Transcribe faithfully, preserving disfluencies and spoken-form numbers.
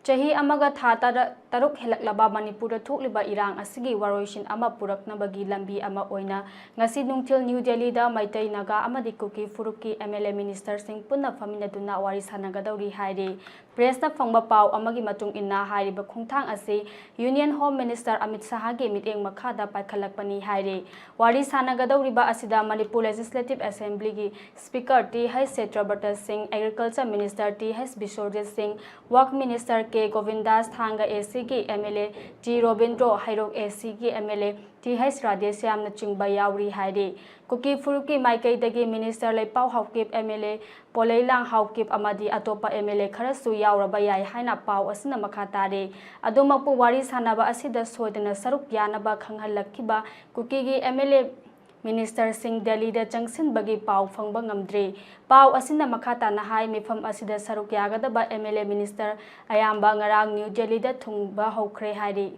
ꯆꯍꯤ ꯑꯃꯒ ꯊꯥ ꯇꯔꯥ-, ꯇꯔꯨꯛ ꯍꯦꯜꯂꯛꯂꯕ ꯃꯅꯤꯄꯨꯔꯗ ꯊꯣꯛꯂꯤꯕ ꯏꯔꯥꯡ ꯑꯁꯤꯒꯤ ꯋꯥꯔꯣꯏꯁꯤꯟ ꯑꯃ ꯄꯨꯔꯛꯅꯕꯒꯤ ꯂꯝꯕꯤ ꯑꯃ ꯑꯣꯏꯅ ꯉꯁꯤ ꯅꯨꯡꯊꯤꯜ ꯅ꯭ꯌꯨ ꯗꯦꯜꯂꯤꯗ ꯃꯩꯇꯩ, ꯅꯥꯒꯥ ꯑꯃꯗꯤ ꯀꯨꯀꯤ ꯐꯨꯔꯨꯞꯀꯤ ꯑꯦꯝ ꯑꯦꯜ ꯑꯦ ꯃꯤꯅꯤꯁꯇꯔꯁꯤꯡ ꯄꯨꯟꯅ ꯐꯝꯃꯤꯟꯅꯗꯨꯅ ꯋꯥꯔꯤ ꯁꯥꯟꯅꯒꯗꯧꯔꯤ ꯍꯥꯏꯔꯤ꯫ ꯄ꯭ꯔꯦꯁꯅ ꯐꯪꯕ ꯄꯥꯎ ꯑꯃꯒꯤ ꯃꯇꯨꯡ ꯏꯟꯅ, ꯍꯥꯏꯔꯤꯕ ꯈꯣꯡꯊꯥꯡ ꯑꯁꯤ ꯌꯨꯅꯤꯌꯟ ꯍꯣꯝ ꯃꯤꯅꯤꯁꯇꯔ ꯑꯃꯤꯠ ꯁꯍꯥꯒꯤ ꯃꯤꯠꯌꯦꯡ ꯃꯈꯥꯗ ꯄꯥꯏꯈꯠꯂꯛꯄꯅꯤ ꯍꯥꯏꯔꯤ꯫ ꯋꯥꯔꯤ ꯁꯥꯟꯅꯒꯗꯧꯔꯤꯕ ꯑꯁꯤꯗ ꯃꯅꯤꯄꯨꯔ ꯂꯦꯖꯤꯁꯂꯦꯇꯤꯚ ꯑꯦꯁꯦꯝꯕ꯭ꯂꯤꯒꯤ speaker T H Satyabrata Singh, agriculture minister T H Biswajit Singh, works minister K Govindas, Thanga A ꯁꯤꯒꯤ M L A T Robindro, Heirok A ꯁꯤꯒꯤ M L A T H ꯔꯥꯙꯦꯁ꯭ꯌꯥꯝꯅꯆꯤꯡꯕ ꯌꯥꯎꯔꯤ ꯍꯥꯏꯔꯤ꯫ ꯀꯨꯀꯤ ꯐꯨꯔꯨꯞꯀꯤ ꯃꯥꯏꯀꯩꯗꯒꯤ ꯃꯤꯅꯤꯁꯇꯔ ꯂꯩꯄꯥꯎ ꯍꯥꯎꯀꯤꯞ, ꯑꯦꯝ ꯑꯦꯜ ꯑꯦ ꯄꯣꯂꯩꯂꯥꯡ ꯍꯥꯎꯀꯤꯞ ꯑꯃꯗꯤ ꯑꯇꯣꯞꯄ ꯑꯦꯝ ꯑꯦꯜ ꯑꯦ ꯈꯔꯁꯨ ꯌꯥꯎꯔꯕ ꯌꯥꯏ ꯍꯥꯏꯅ ꯄꯥꯎ ꯑꯁꯤꯅ ꯃꯈꯥ ꯇꯥꯔꯤ꯫ ꯑꯗꯨꯃꯛꯄꯨ, ꯋꯥꯔꯤ ꯁꯥꯟꯅꯕ ꯑꯁꯤꯗ ꯁꯣꯏꯗꯅ ꯁꯔꯨꯛ ꯌꯥꯅꯕ ꯈꯪꯍꯜꯂꯛꯈꯤꯕ ꯀꯨꯀꯤꯒꯤ ꯑꯦꯝ ꯑꯦꯜ ꯑꯦ ꯃꯤꯅꯤꯁꯇꯔꯁꯤꯡ ꯗꯦꯜꯂꯤꯗ ꯆꯪꯁꯤꯟꯕꯒꯤ ꯄꯥꯎ ꯐꯪꯕ ꯉꯝꯗ꯭ꯔꯤ꯫ ꯄꯥꯎ ꯑꯁꯤꯅ ꯃꯈꯥ ꯇꯥꯅ ꯍꯥꯏ, ꯃꯤꯐꯝ ꯑꯁꯤꯗ ꯁꯔꯨꯛ ꯌꯥꯒꯗꯕ ꯑꯦꯝ ꯑꯦꯜ ꯑꯦ ꯃꯤꯅꯤꯁꯇꯔ ꯑꯌꯥꯝꯕ ꯉꯔꯥꯡ ꯅ꯭ꯌꯨ ꯗꯦꯜꯂꯤꯗ ꯊꯨꯡꯕ ꯍꯧꯈ꯭ꯔꯦ ꯍꯥꯏꯔꯤ꯫